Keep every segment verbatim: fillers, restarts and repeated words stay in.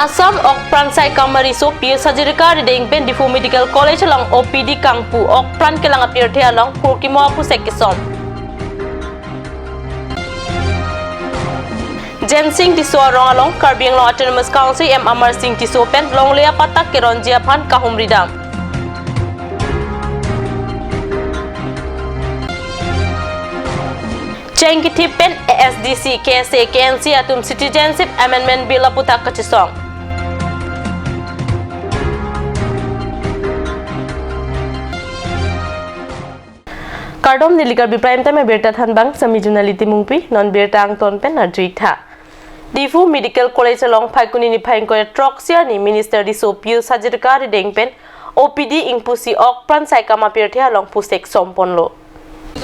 Assam Okpran Saikam Ariso Pius Hazarika arideng pen Diphu Medical College along O P D kangpu, Okpran kelang apirthe along phurkimo apusek kesom. Jensing Tisso arong along Karbi Anglong Autonomous Council E M Amar Sing Tisso pen longle apatak keronji aphan kahumri dam. Cheng kithip pen A S D C, K S A, K N C atum Citizenship Amendment Bill aputhak kachesong. Kardom, neli Karbi Prime Time abirta thanbang, sami Junali Timungpi, non birta angton pen arju-ik tha. Diphu Medical College along Phaikuni niphai ingkoi ra throksi arni Minister Riso Pius Hazarika arideng pen O P D ingpusi Okpran Saikam apirthe along pusek somponlo.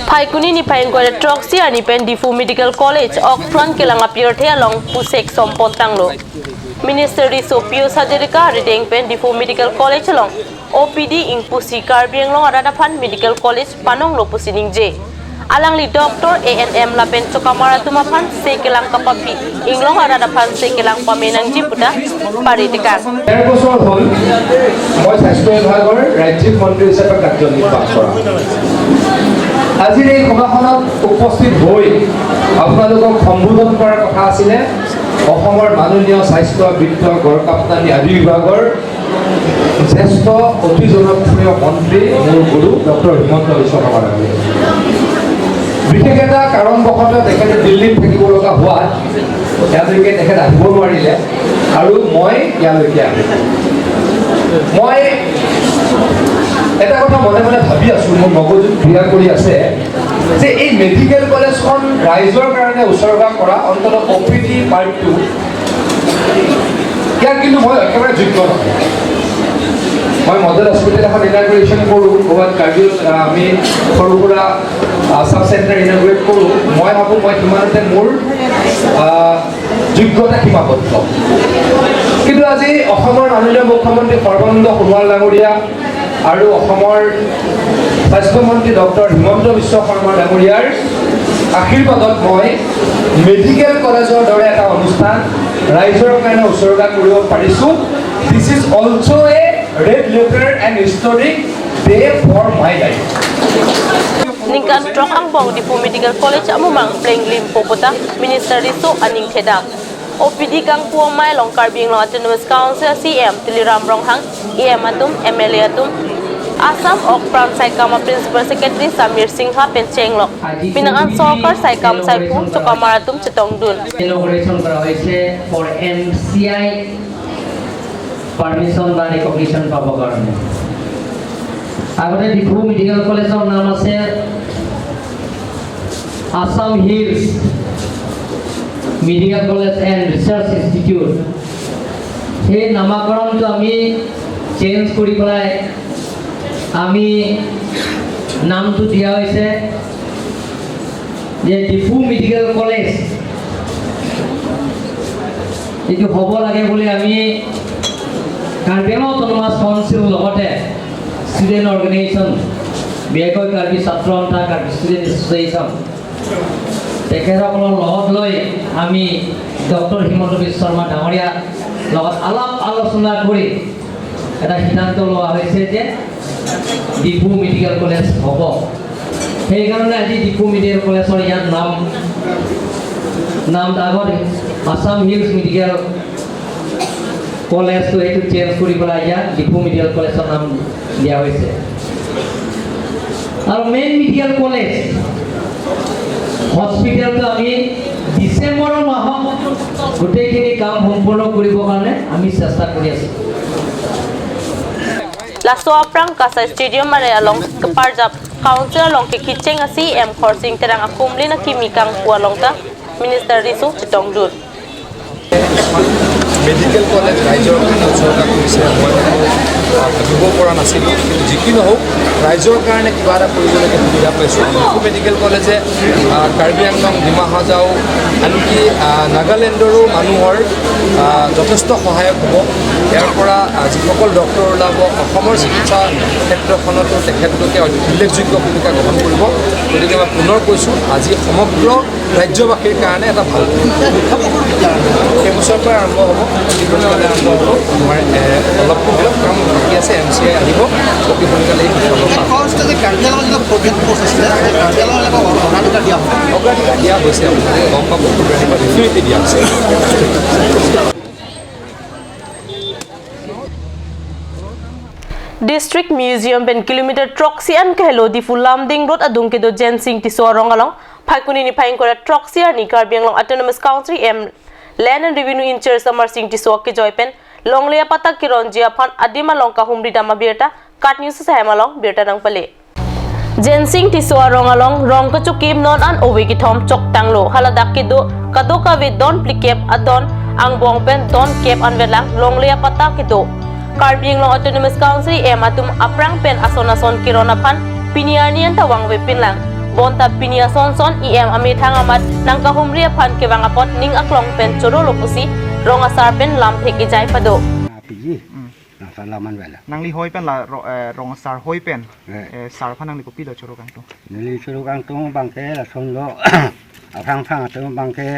Phaikuni niphai ingkoi ra throksi arni pen Diphu Medical College Okpran kelang apirthe along pusek sompontanglo. Minister Riso Pius Hazarika arideng pen Diphu Medical College along O P D ingpusi Karbi Anglong arat aphan medical college panonglo pusi ningje. Alangli doctor, A N M lapen chokamar atum aphan se kelang kapaphi, inglong arat aphan se kelang pame nangji puta paritikang. ডেৰ বছৰ হ'ল মই স্বাস্থ্য বিভাগৰ ৰাজ্যিক মন্ত্ৰী হিচাপে কাৰ্যনিৰ্বাহ কৰা। আজিৰ এই সভাখনত উপস্থিত হৈ আপোনালোকক সম্বোধন কৰাৰ কথা আছিলে অসমৰ মাননীয় স্বাস্থ্য, বিত্ত, গড়কাপ্তানি আদি বিভাগৰ জ্যেষ্ঠ অতি জনপ্ৰিয় মন্ত্ৰী মোৰ গুৰু ডক্টৰ হিমন্ত বিশ্ব শৰ্মা ডাঙৰীয়া। বিশেষ এটা কাৰণবশতঃ তেখেতে দিল্লীত থাকিব লগা হোৱাত ইয়ালৈকে তেখেত আহিব নোৱাৰিলে আৰু মই ইয়ালৈকে আহিলোঁ। মই এটা কথা মনে মনে ভাবি আছোঁ, মোৰ মগজুত ক্ৰিয়া কৰি আছে যে এই মেডিকেল কলেজখন ৰাইজৰ কাৰণে উচৰ্গা কৰা, অন্ততঃ অ' পি ডি পাৰ্টটো, ইয়াৰ কিন্তু মই একেবাৰে যোগ্য নহয়। মই মডেল হস্পিটেল এখন ইনাগুৰেশ্যন কৰোঁ, ক'ৰবাত কাৰ্ডিঅ', আহ, আমি সৰু সুৰা, আহ, ছাব চেণ্টাৰ ইনাগুৰেট কৰোঁ। মই ভাবোঁ মই সিমানতে মোৰ, আহ, যোগ্যতা সীমাবদ্ধ। কিন্তু আজি অসমৰ মাননীয় মুখ্যমন্ত্ৰী সৰ্বানন্দ সোণোৱাল ডাঙৰীয়া আৰু অসমৰ স্বাস্থ্যমন্ত্ৰী ডক্টৰ হিমন্ত বিশ্ব শৰ্মা ডাঙৰীয়াৰ আশীৰ্বাদত মই মেডিকেল কলেজৰ দৰে এটা অনুষ্ঠান ৰাইজৰ কাৰণে উচৰ্গা কৰিব পাৰিছোঁ। This is also a red letter and historic day for my life. Ningkan throk angbong Diphu Medical College amumang plenglimpo puta Minister Riso aning thedam. O P D kangpu amei along Karbi Anglong Autonomous Council C E M Tuliram Ronghang, E M atum, M L A atum, Assam Okpran Saikam a Principal Secretary Samir Singha pen chenglok. Pinang an sorkar Saikam Saiphu chokamar atum chetongdun. Inauguration কৰা হৈছে for M C I permission বা recognition পাবৰ কাৰণে। আগতে ডিফু মেডিকেল কলেজৰ নাম আছে Assam hills medical college and research institute. সেই নামাকৰণটো আমি চেঞ্জ কৰি পেলাই আমি নামটো দিয়া হৈছে যে ডিফু মেডিকেল কলেজ এইটো হ'ব লাগে বুলি আমি কাৰ্বি আংলং অট'নমাছ কাউন্সিল লগতে ষ্টুডেণ্ট অৰ্গেনাইজেশ্যন, বিশেষকৈ কাৰ্বি ছাত্ৰ সন্থা, কাৰ্বি ষ্টুডেণ্ট এছ'চিয়েশ্যন, তেখেতসকলৰ লগত লৈ আমি ডক্টৰ হিমন্ত বিশ্ব শৰ্মা ডাঙৰীয়াৰ লগত আলাপ আলোচনা কৰি এটা সিদ্ধান্ত লোৱা হৈছে যে ডিফু মেডিকেল কলেজ হ'ব। সেইকাৰণে আজি ডিফু মেডিকেল কলেজৰ ইয়াত নাম, নাম আগত আছাম হিলছ মেডিকেল কলেজটো এইটো চেঞ্জ কৰি পেলাই ইয়াত ডিফু মেডিকেল কলেজৰ নাম দিয়া হৈছে। আৰু মেইন মেডিকেল কলেজ হস্পিটেলটো আমি ডিচেম্বৰৰ মাহত গোটেইখিনি কাম সম্পূৰ্ণ কৰিবৰ কাৰণে আমি চেষ্টা কৰি আছোঁ। Laso aphrang Kasai Stadium are along keparjap Council along kekicheng a C E M Khorsing Terang akumlin akimi kangpu along ta Minister Riso chetongdun. Medical college ৰাইজৰ কাৰণে উচৰ্গা কৰিছে, মই, আহ, ভাবিব পৰা নাছিলোঁ। কিন্তু যি কি নহওক, ৰাইজৰ কাৰণে কিবা এটা কৰিবলৈকে সুবিধা পাইছোঁ। ডিফু মেডিকেল কলেজে, আহ, কাৰ্বি আংলং, ডিমা হাজাও, আনকি, আহ, নাগালেণ্ডৰো মানুহৰ, আহ, যথেষ্ট সহায়ক হ'ব। ইয়াৰ পৰা, আহ, যিসকল ডক্টৰ ওলাব, অসমৰ চিকিৎসা ক্ষেত্ৰখনতো তেখেতলোকে উল্লেখযোগ্য ভূমিকা গ্ৰহণ কৰিব। গতিকে মই পুনৰ কৈছোঁ, আজি সমগ্ৰ ৰাজ্যবাসীৰ কাৰণে এটা ভাল খবৰ। এই বছৰৰ পৰা আৰম্ভ হ'ব, এই বছৰৰ পৰা আৰম্ভ হ'ব। আমাৰ, এ, অলপ বিলম্ব কাম বাকী আছে, এম চি আই আহিব, অতি সোনকালে এই কামটো পাম। খৰচ যে কাৰ্বি আংলঙত যিটো প্ৰজেক্ট প'ষ্ট আছিলে, সেই কাৰ্বি আংলঙত এটা অগ্ৰাধিকাৰ দিয়া হ'ব। অগ্ৰাধিকাৰ দিয়া হৈছে, আপোনালোকে গম পাব, অগ্ৰাধিকাৰ ডেফিনেটলি দিয়া হৈছে। District Museum pen kilometer throksi an kahelo Diphu Lumding Road adung kedo Jensing Tisso arong along Phaikuni niphai ingkoi ra throksi arni Karbi Anglong Autonomous Council E M Land and Revenue in-charge Amarsing Tisso akejoi pen longle apatta keronji aphan adim along kahumri dam abirta KAT News ahem along birta nangpale. Jensing Tisso arong along rong kachokim non an ove kethom choktanglo, haladak kedo kadokave don phlikep adon angbong pen don kep anvetlang longle apatta kedo. Karbi Anglong Autonomous Council E M atum aphrang pen ason ason keron aphan pini arni anta vangvepinlang. Bonta pini ason son E M amethang amat nangkahumri aphan kevang apot ning aklong pen chorolo pusi rong asar pen lamthek ejai pado. Apiji. Hmm. Nang salam an vela. Nangli hoi pen la ro-, eh, rong asar hoi pen. Eh. Eh, sar aphan nangli kopilo choro kangtung? Neli choro kangtung abangke lasonlo. Aphrang phrang atum abangke,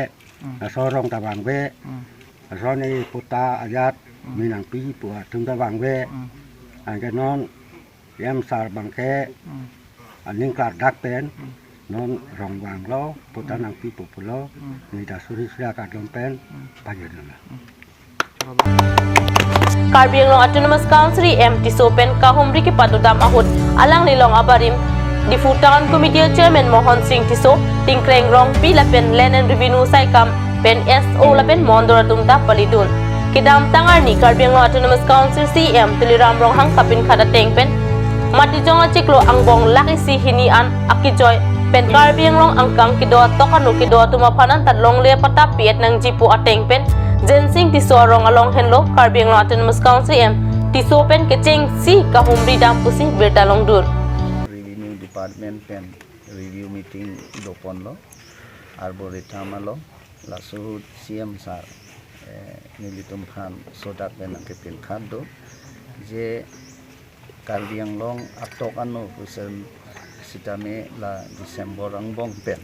hmm, laso rong ta vangve. Hmm. Lason e patta ajat, hmm, mi nangpipo atum ta vangve. Hmm. Anke non E M sar abangke, hmm, aning klardak pen, hmm, non rong vanglo, patta, hmm, nangpipo pulo, hmm, neli ta suri suri akardom pen, hmm, pajirlo. Hmm. Karbi Anglong Autonomous Council E M Tisso pen kahumri kepadodam ahut alanglilong abarim Diphu Town Committee Chairman Mohon Singh Tisso, Tingkreng Rongpi lapen Land and Revenue saikam pen S O lapen mondol atum ta palidun. Kedamtang arni Karbi Anglong Autonomous Council C E M Tuliram Ronghang kapinkhat ateng pen Matijong achiklo angbong lakh isi hini an akejoi pen Karbi Anglong angkang kedo atok ano kedo atum aphan anta longle apatta pi-et nangjipo ateng pen Jensing Tisso arong along henlo Karbi Anglong Autonomous Council E M Tisso pen kechengsi kahumri dam pusi birta longdun. Revenue Department pen review meeting doponlo Arboretum along. Laso ahut C M sar, eh, nelitum aphan sodak pen nangkepinkhat do, je Karbi Anglong atok ano pusen sitame la December angbong pen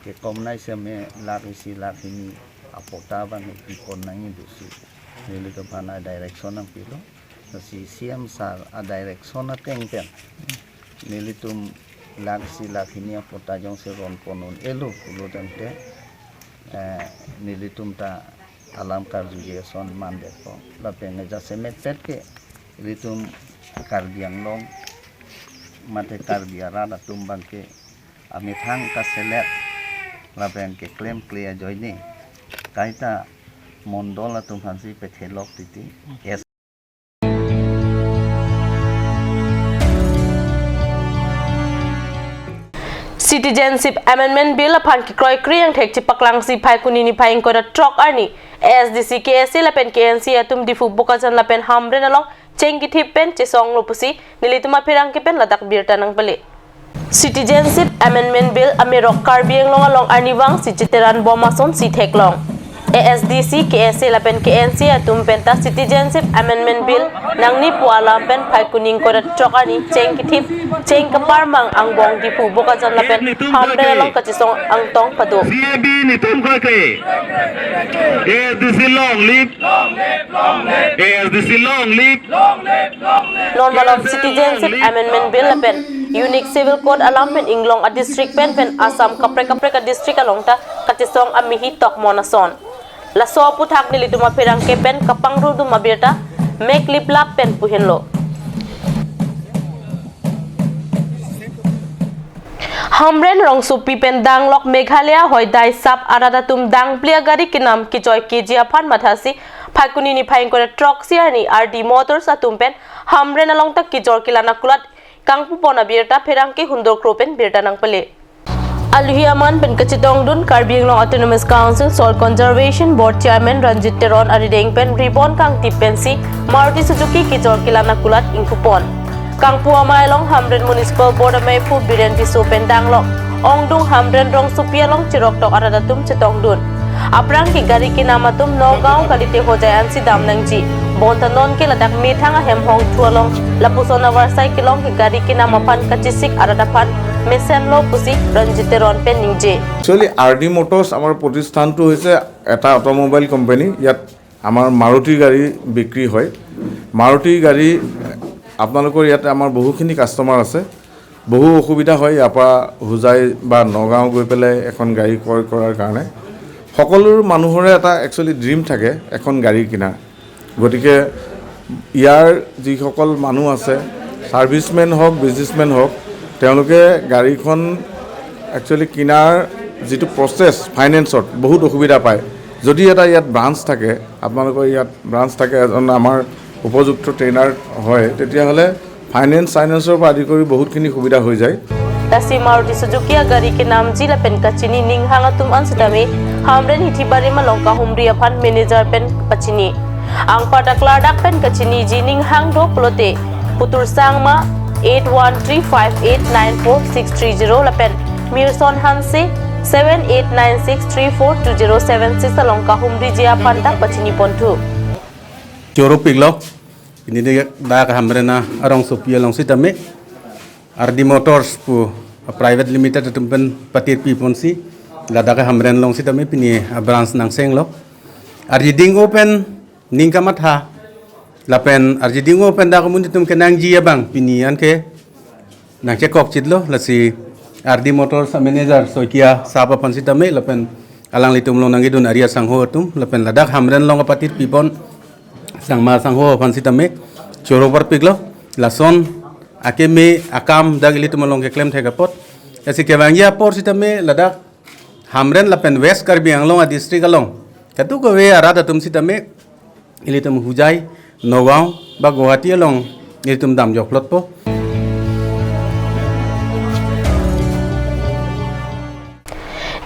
kekomnai seme lakh isi lakh hini apatta abang pipon nangji pusi nelitum aphan a direction nangpilo. Lasi C M sar a direction ateng pen nelitum lakh isi lakh hini apatta jongsi ronpon un-elo pulo tangte, eh, nelitum ta alam karjuji ason mandetpo. Lapen jasemet pet ke ilitum Karbi Anglong mate Karbi arat atum abangke amethang kaselet lapen keklemkle ajoine kaita mondol atum aphansi pethelok titi. Yes. Citizenship Amendment Bill aphan kekroikre angthek chepaklangsi Phaikuni niphai ingkoi ra throk arni A S D C, K S A lapen K N C A atum Diphu Bokajan lapen Hamren along cheng kethip pen chesonglo pusi nelitum apherangke pen ladak birta nangpale. Citizenship Amendment Bill amerok Karbi Anglong along arnivangsi cheteran bom asonsi theklong. A S D C, K S A lapen K N C A atum penta Citizenship Amendment Bill nangnipo alam pen Phaikuni ingkoi ra throk arni cheng kethip, cheng kaparmang angbong Diphu Bokajan lapen Hamren along kachesong angtong pado. C A B nelitum kroikre. A S D C long live. A S D C long live. Non malom Citizenship Amendment Bill lapen Unique Civil Code alam pen inglong a district pen pen Assam kaprek kaprek a district along ta kachesong amehi tokmon ason. Laso aputhak nelitum apherangke pen kapangrudum abirta mek liplap pen puhenlo. Hamren rongsopi pen danglok Meghalaya hoidai sap arat atum dangpli agari kenam kejoi keji aphan mathasi Phaikuni niphai ingkoi ra throksi arni R D Motors atum pen Hamren along ta kejor kelang akulat kangpupon abirta pherangke hundor kro pen birta nangpale. Aluhi aman pen kachetongdun Karbi Anglong Autonomous Council Soil Conservation Board Chairman Ranjit Teron arideng pen ribbon kangtip pensi Maruti Suzuki kejor kelang akulat ingpupon. Kangpu amei along Hamren Municipal Board ameiphu Biren Tisso pen danglok ongdung Hamren rongsopi along cheroktok arat atum chetongdun. Aphrang ke gari kenam atum Nagaon Kalite Hojai ansi dam nangji. Bonta non ke ladak methang ahem hongthu along lapuson avarsai kelong ke gari kenam aphan kachesik arat aphan mesenlo pusi Ranjit Teron pen ningje. Actually R D Motors আমাৰ প্ৰতিষ্ঠানটো হৈছে এটা automobile company. ইয়াত আমাৰ মাৰুতি গাড়ী বিক্ৰী হয়। মাৰুতি গাড়ী আপোনালোকৰ ইয়াতে আমাৰ বহুখিনি কাষ্টমাৰ আছে। বহু অসুবিধা হয় ইয়াৰ পৰা হোজাই বা নগাঁও গৈ পেলাই এখন গাড়ী ক্ৰয় কৰাৰ কাৰণে। সকলো মানুহৰে এটা একচুৱেলি ড্ৰিম থাকে এখন গাড়ী কিনা। গতিকে ইয়াৰ যিসকল মানুহ আছে, চাৰ্ভিচমেন হওক, বিজনেছমেন হওক, তেওঁলোকে গাড়ীখন একচুৱেলি কিনাৰ যিটো প্ৰচেছ ফাইনেন্সত বহুত অসুবিধা পায়। যদি এটা ইয়াত ব্ৰাঞ্চ থাকে, আপোনালোকৰ ইয়াত ব্ৰাঞ্চ থাকে, এজন আমাৰ উপযুক্ত ট্ৰেইনাৰ হয়, তেতিয়াহ'লে ফাইনেন্স চাইনেন্সৰ পৰা আদি কৰি বহুতখিনি সুবিধা হৈ যায়। Lasi Maruti Suzuki agari kenamji lapen kachini ninghang atum an sitame Hamren Hithi Barim along kahumri aphan manager pen pachini. Anparta klardak pen kachiniji ninghang do pulote Putur Sangma eight one three five eight nine four six three zero lapen Mirson Hanse seven eight nine six three four two zero seven six along kahumriji aphan ta pachini ponthu. Choro piklo, pini de dak Hamren arongsopi along sitame R D Motors pu private limited atum pen patirpi ponsi, ladak Hamren along sitame pini a branch nangsenglo. Arjiding open ning kamatha, lapen arjiding open dak amun atum kenangji abang pini anke nangchekok chitlo, lasi R D Motors manager Soikia sahab aphan sitame lapen alanglitum along nangkedun ari asangho atum lapen ladak Hamren along apatirpi pon Sangma sangho aphan sitame choro parpiklo. Lason akeme akam dak ilitum along keklem thek apot. Lasi kevangji apor sitame ladak Hamren lapen West Karbi Anglong a district along kadokave arat atum sitame ilitum Hojai, Nagaon ba Guwahati along ilitum damjok lotpo.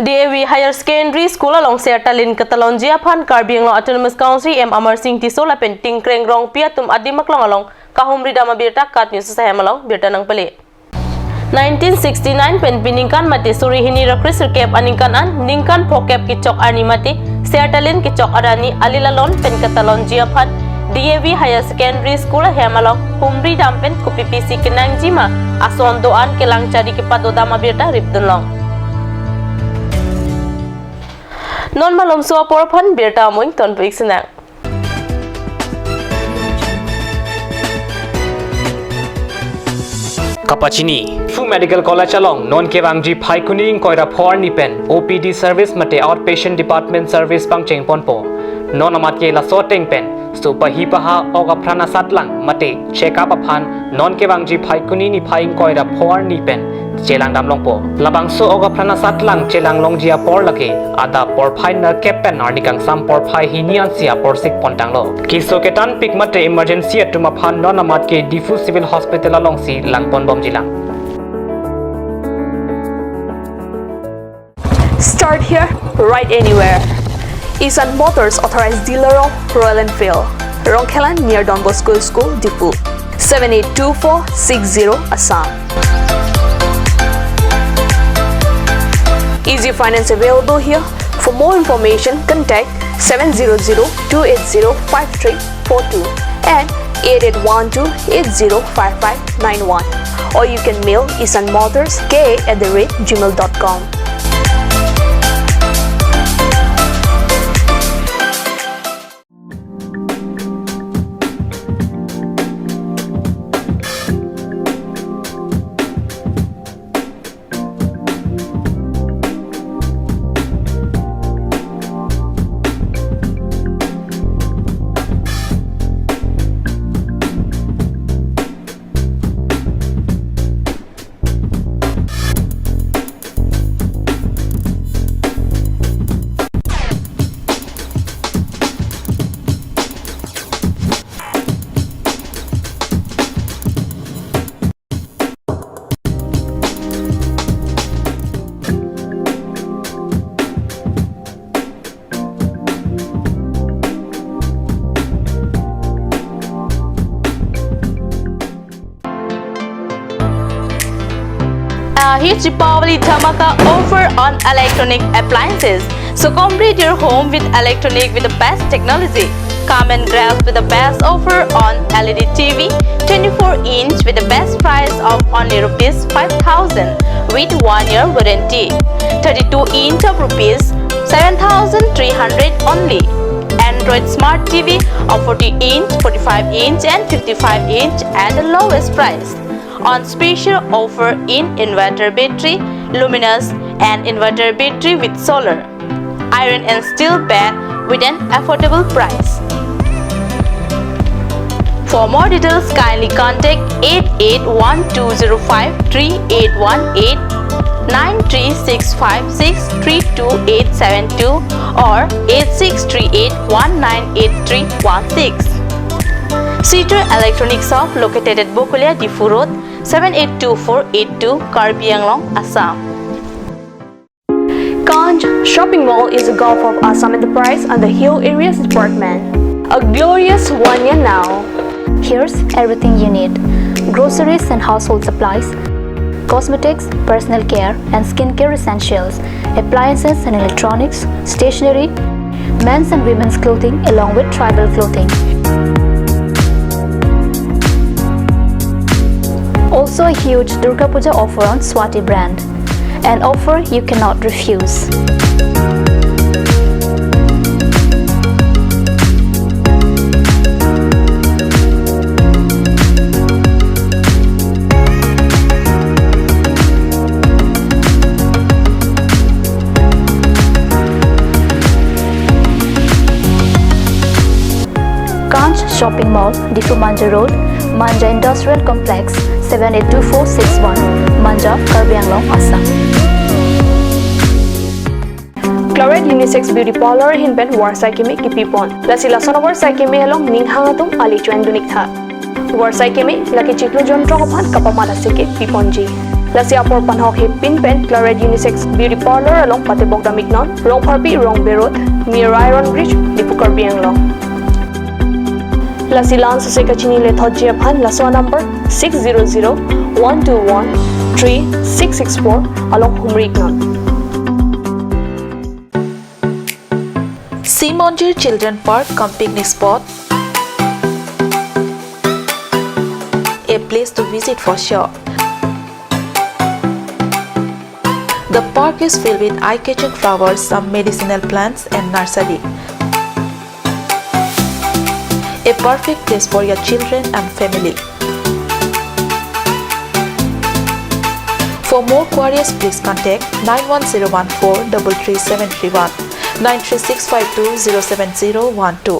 D A V Higher Secondary School along ser talin katalonji aphan Karbi Anglong Autonomous Council M Amar Sing Tisso lapen Tingkreng Rongpi atum adim aklong along kahumri dam abirta KAT News Ahem along birta nangpale. Nineteen sixty-nine pen piningkan mate suri hini ra kresirkep aningkan an ningkan phokep kechok arni mate ser talin kechok arni ali lalon pen katalonji aphan D A V Higher Secondary School ahem along humri dam pen kopi pisi kenangji ma ason do-an kelang chari kepado dam abirta ripdun long. Non malomso apor aphan birta amoing tonpik sinang. Kapachini. Diphu Medical College along non kevangji Phaikuni ingkoi ra pho arni pen O P D service mate outpatient department service pangcheng ponpo. Non amat ke laso ateng pen sopahi paha ok apran asatlang mate check up aphan non kevangji Phaikuni niphai ingkoi ra pho arni pen chelang dam longpo. Labangso ok apran asatlang chelang longji apor lake adap porphai nerkep pen arni kangsam porphai hini ansi apor sik pontanglo. Keso ketanpik mate emergency atum aphan non amat ke Diphu Civil Hospital alongsi lang ponbomjilang. Start here, ride anywhere. Isan Motors authorized dealer of Royal Enfield, Rongkhelan near Don Bosco School, Diphu, seven eight two four six zero, Assam. Easy finance available here. For more information, contact seven zero zero two eight zero five three four two and eight eight one two eight zero five five nine one, or you can mail isan motors K A at the rate gmail dot com. A huge Deepavali dhamaka offer on electronic appliances. So complete your home with electronic with the best technology. Come and grab with the best offer on L E D T V, twenty-four inch with the best price of only rupees five thousand. with one year warranty. Thirty-two inch of rupees seven thousand three hundred only. Android Smart T V of forty inch, forty-five inch and fifty-five inch at the lowest price. On special offer in inverter battery, luminous and inverter battery with solar, iron and steel bed with an affordable price. For more details, kindly contact eight eight one two zero five three eight one eight, nine three six five six three two eight seven two or eight six three eight one nine eight three one six. Situ Electronic Shop located at Bokolia, Diphu Road, seven eight two four eight two, Karbi Anglong, Assam. Kanch Shopping Mall is a gulf of Assam Enterprise and the Hill Areas Department. A glorious one year now. Here's everything you need: groceries and household supplies, cosmetics, personal care and skincare essentials, appliances and electronics, stationery, men's and women's clothing along with tribal clothing. Also a huge Durga Puja offer on Swati brand. An offer you cannot refuse. Kanch Shopping Mall, Diphu Manja Road, Manja Industrial Complex, seven eight two four six one, Manja, Karbi Anglong, Assam. Claret Unisex Beauty Parlor ahin pen varsai keme kipipon. Lasi lason avarsai keme along ning hang atum ale cho-en dun-ik tha. Varsai keme lake chiklo jonthrok aphan kapamat asai ke piponji. Lasi apor panhok hepin pen Claret Unisex Beauty Parlor along patebok dam-iknon, Rongpharpi Rongbe Road, near Iron Bridge, Diphu, Karbi Anglong. Lasi la-an sose kachinine thotji aphan laso number six zero zero one two one three six six four along humri-iknon. Sea Monjir Children Park cum picnic spot, a place to visit for sure. The park is filled with eye-catching flowers, some medicinal plants and nursery. A perfect place for your children and family. For more queries, please contact nine one zero one four double three seven three one, nine three six five two zero seven zero one two.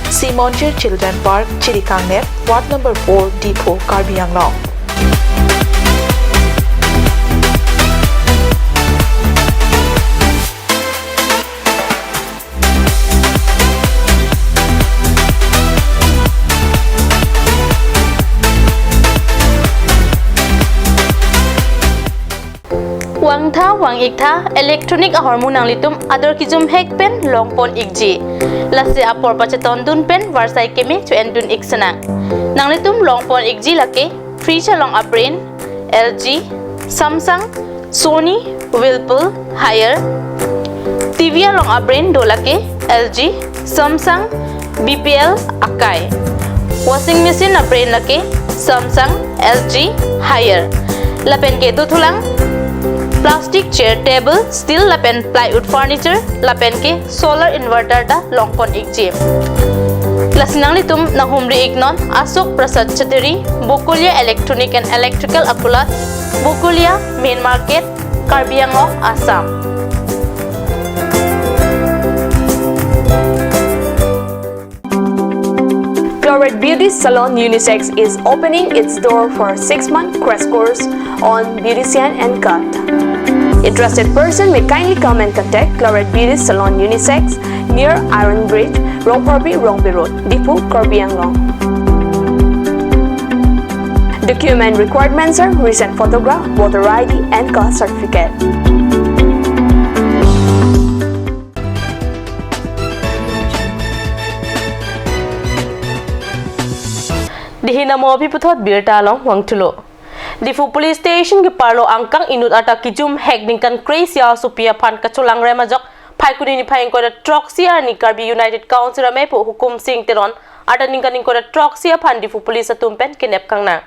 Sea Monjir Children Park, Chirikangnet, Ward number four, Diphu, Karbi Anglong. Vangtha vang-iktha electronic ahormu nanglitum ador kejum hek pen longpon-ikji. Lasi apor pachetondun pen varsai keme cho-endun-ik sinang. Nanglitum longpon-ikji lake fridge along a-brand L G, Samsung, Sony, Whirlpool, Haier. T V along a-brand do lake L G, Samsung, B P L, Akai. Washing machine a-brand lake Samsung, L G, Haier. Lapen ke dothulang plastic chair, table, steel lapen plywood furniture, lapen ke solar inverter ta longpon-ikji. Lasi nanglitum nanghumri-iknon Ashok Prasad Chattery, Bokolia Electronic and Electrical Akulat, Bokolia Main Market, Karbi Anglong, Assam. Claret Beauty Salon Unisex is opening its door for six-month crash course on beautician and cut. Interested person may kindly come and contact Claret Beauty Salon Unisex near Iron Bridge, Rongpharpi, Rongbe Road, Diphu, Karbi Anglong. Document requirements are recent photograph, voter I D, and caste certificate. Dihin amo aphi puthot birta along vangthulo. Diphu Police Station keparlo angkang inut arta kejum hek ningkan kre-isi asopi aphan kacholangrem ajok Phaikuni niphai ingkoi ra throksi arni Karbi United Council ameiphu Hukum Sing Teron arta ningkan ingkoi ra throksi aphan Diphu Police atum pen kenep kangnang.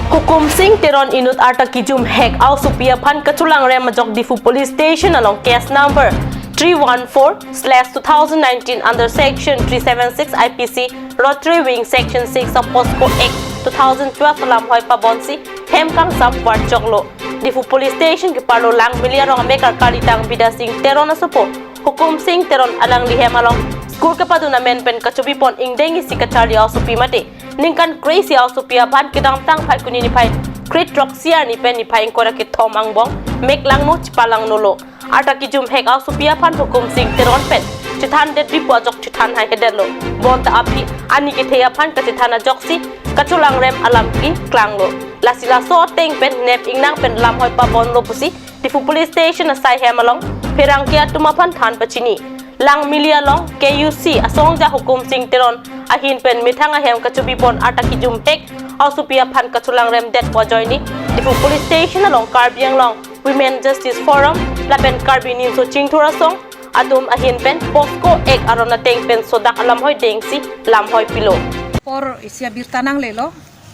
Hukum Sing Teron inut arta kijum hek aosopi aphan kacholangrem ajok Diphu Police Station along case number three one four slash two thousand nineteen under section three seven six I P C Rotary Wing section six of POCSO Act two thousand twelve alam hoi pabonsi hem kangsam warjoklo. Diphu Police Station keparlo Langmili arong amekar kalitang Bidya Sing Teron asopo Hukum Sing Teron alangli hem along school kepadun amen pen kachobipon ingdeng isi kacharli aosopi mate ningkan kre-isi aosopi aphan kedamtang Phaikuni niphai kre-throksi arni pen niphai ingkoi ra kethom angbong meklangno chipalangnolo. Arta kijum hek aosopi aphan Hukum Sing Teron pen chethan detbipo ajok chethan haihedetlo. Bonta aphi ani kethe aphan kachethan ajoksi kacholangrem alam keklanglo. Lasi laso ateng pen nep ingnang pen lam hoi pabonlo pusi Diphu Police Station asai hem along pherangke atum aphan than pachini. Langmili along K U C asongja Hukum Sing Teron ahin pen methang ahem kachobipon arta kijum hek aosopi aphan kacholangrem detpo ajoine Diphu Police Station along Karbi Anglong Women Justice Forum lapen Karbi Nimso Chingthur Asong atum ahin pen POCSO Act aron ateng pen sodak alam hoi dengsi lam hoi pilo. Por isi abirta nanglelo,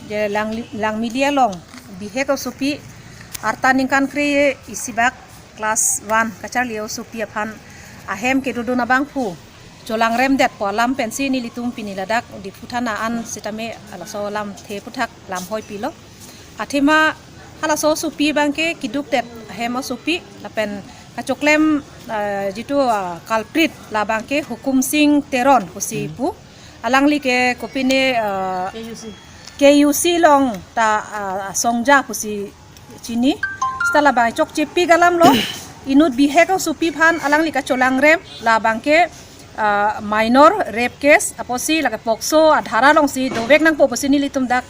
je Lang, Langmili along bihek aosopi arta ningkan kre-isi bak class one kacharli aosopi aphan ahem kedodun abangphu cholangrem detpo alam pensi nelitum pini ladak Diphu thana an sitame laso alamthe aphuthak lam hoi pilo. Athema halaso aosopi abangke keduk det ahem aosopi lapen kachoklem, eh, jitu, ah, culprit labangke Hukum Sing Teron pusi pu. Alangli ke kopine, ah, K U C. K U C along ta, ah, asongja pusi chini. Seta labang chokchepik alamlo. Inut bihek aosopi aphan alangli kacholangrem labangke, ah, minor rape case apotsi lake POCSO adhara alongsi dovek nangpo pusi nelitum dak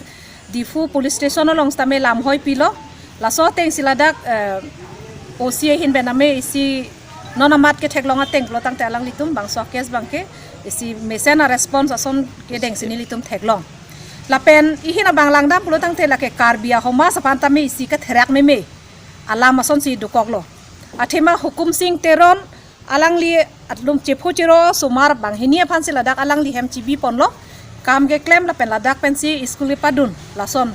Diphu Police Station along sitame lam hoi pilo. Laso atengsi ladak, eh, O C ahin pen ame isi non amat ketheklong ateng pulo tangte alanglitum bangso a-case abangke isi mesen a-response ason kedengsi nelitum theklong. Lapen ihin abang langdam pulo tangte lake Karbi ahomas aphan tame isi ketherak meme alam asonsi dokoklo. Athema Hukum Sing Teron alangli atlum chepho chero osomar banghini aphansi ladak alangli hem chibiponlo. Kam keklem lapen ladak pensi school kepadun lason.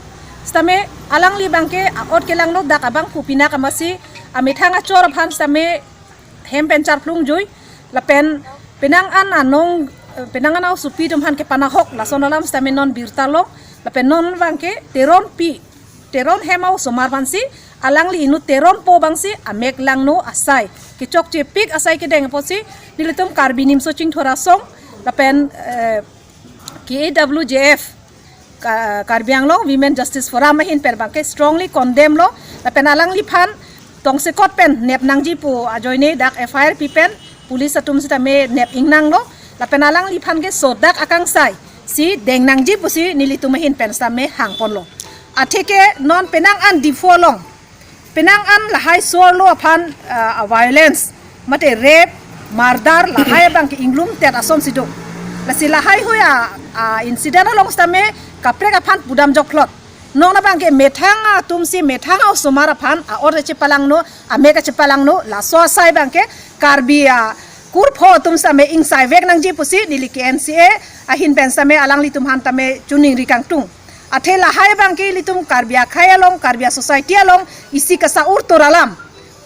Sitame alangli abangke a-ot kelangno dak abangphu pinak amatsi amethang achor aphan sitame hem pen charplung jui lapen penang an anong, eh, penang an aosopi atum aphan kepanahok lason alam sitame non birta long lapen non abangke Teronpi Teron hem aosomar aphansi alangli inut Teronpo abangsi amek langno asai kechokchepik asai kedeng apotsi nelitum Karbi Nimso Chingthur Asong lapen, eh, K A W J F, Ka-, Karbi Anglong Women Justice Forum ahin pen abangke strongly condemn lo lapen alangliphan tongsekot pen nep nangji pu ajoine dak F I R pi pen police atum sitame nep ingnanglo lapen alangliphan ke sodak akangsai si deng nangji pusi nelitum ahin pen sitame hangponlo. Atheke non penang an Diphu along penang an lahai sorlo aphan, ah, violence mate rape, murder lahai abangke inglum tet asonsi do. Lasi lahai hui a, a incident along sitame kaprek aphan pudam jokphlot. Non abangke methang atumsi methang aosomar aphan a-ot chepalangno, amek chepalangno, laso asai abangke Karbi akurpho atum sitame ingsaivek nangji pusi neli K N C A ahin pen sitame alanglitum aphan tame choningri kangtung. Athe lahai abangke ilitum Karbi akhei along, Karbi a-society along isi kasa-ur tur alam.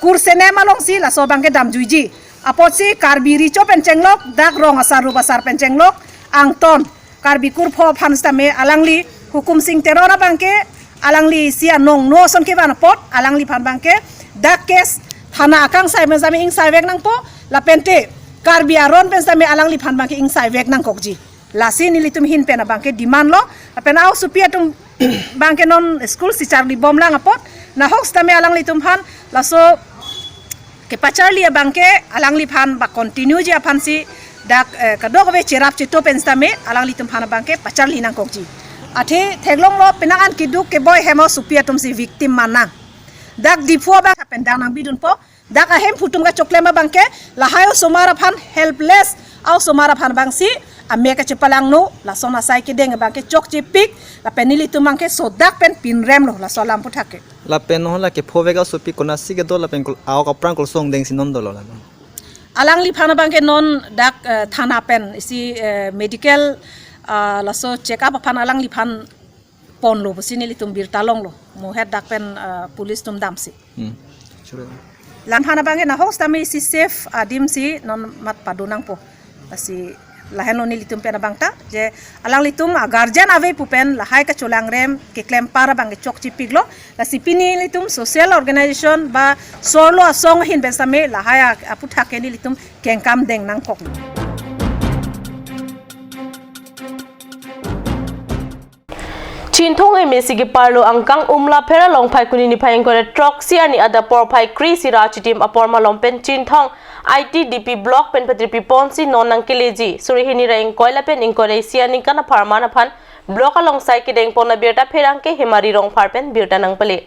Kursenem alongsi laso abangke damjuiji. Apotsi Karbi Recho pen chenglok, dak rong asar rup asar pen chenglok, angton Karbi kurpho aphan sitame alangli Hukum Sing Teron abangke alangli isi anong no ason kevan apot alangliphan abangke dak case thana akangsai pen sitame ingsaivek nangpo lapente Karbi aron pen sitame alangliphan abangke ingsaivek nangkokji. Lasi nelitum ahin pen abangke demand lo, lapen aosopi atum abangke non school si charlibomlang apot, nahok sitame alanglitum aphan laso kepacharli abangke alangliphan ba continue ji aphansi dak, eh, kadokave cherap cheto pen sitame alanglitum aphan abangke pacharli nangkokji. Athe theklonglo penang an keduk keboi hem aosopi atumsi victim ma nang. Dak Diphu abang pen dang nangbidunpo, dak ahemphu atum kachoklem abangke lahai osomar aphan helpless aosomar aphan abangsi amek chepalangno lason asai kedeng abangke chokchepik lapen nelitum abangke sodak pen pinremlo laso alam aphuthak ke. Lapen non lake phovek aosopi konatsi kedo lapen kol-, aok aphrang kolso angdengsi non dolo lapen. Alangliphan abangke non dak, eh, thana pen isi, eh, medical, ah, laso check up aphan alangliphan ponlo pusi nelitum birta longlo. Mo het dak pen, ah, police atum damsi. Hmm. Sure. Langhan abang ke nahok sitame isi safe adim si non mat pado nangpo. Lasi lahenlo nelitum pen abang ta, je alanglitum a guardian ave pu pen lahai kacholangrem keklem par abang ke chokchipiklo. Lasi pini nelitum social organization ba sorlo asong ahin pen sitame lahai a-, aputhak ke nelitum kengkam deng nangkok. Chinthong M A C keparlo angkang Umla Phera along Phaikuni niphai ingkoi ra throksi arni adap porphai kre-isi ra achitim apor malom pen Chinthong I T D P block pen patripi ponsi non nangkeleji suri hini ra ingkoi lapen ingkoi ra isi aningkan apharman aphan block along sai kedeng pon abirta pherangke Hemari Rongphar pen birta nangpale.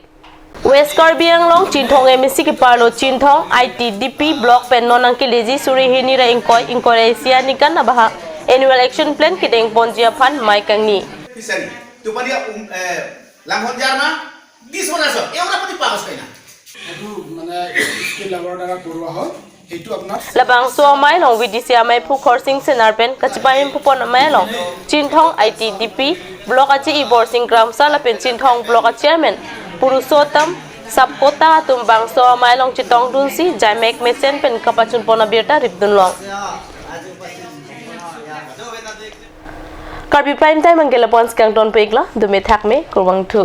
West Karbi Anglong Chinthong M A C keparlo Chinthong I T D P block pen non nangkeleji suri hini ra ingkoi ingkoi ra isi aningkan abahak annual action plan kedeng ponji aphan mai kangni. Pisani, tupani um, eh, langhon jarma, bis mana so, eh, orang pun dipaus kaina. এইটো মানে স্কিল লেবাৰৰ দ্বাৰা কৰোৱা হয়, সেইটো আপোনাৰ Labangso amei along V D C amei aphu Khorsing Senar pen kachipaimphupon amei along Chinthong I T D P block achi i Borsing Kramsa lapen Chinthong block a chairman Purushottam Sapkota atum bangso amei along chetongdunsi jaimek mesen pen kapachunpon abirta ripdunlong. Karbi Prime Time anke lapu-an si kangtonpiklo, dome thakme, kurvangthu.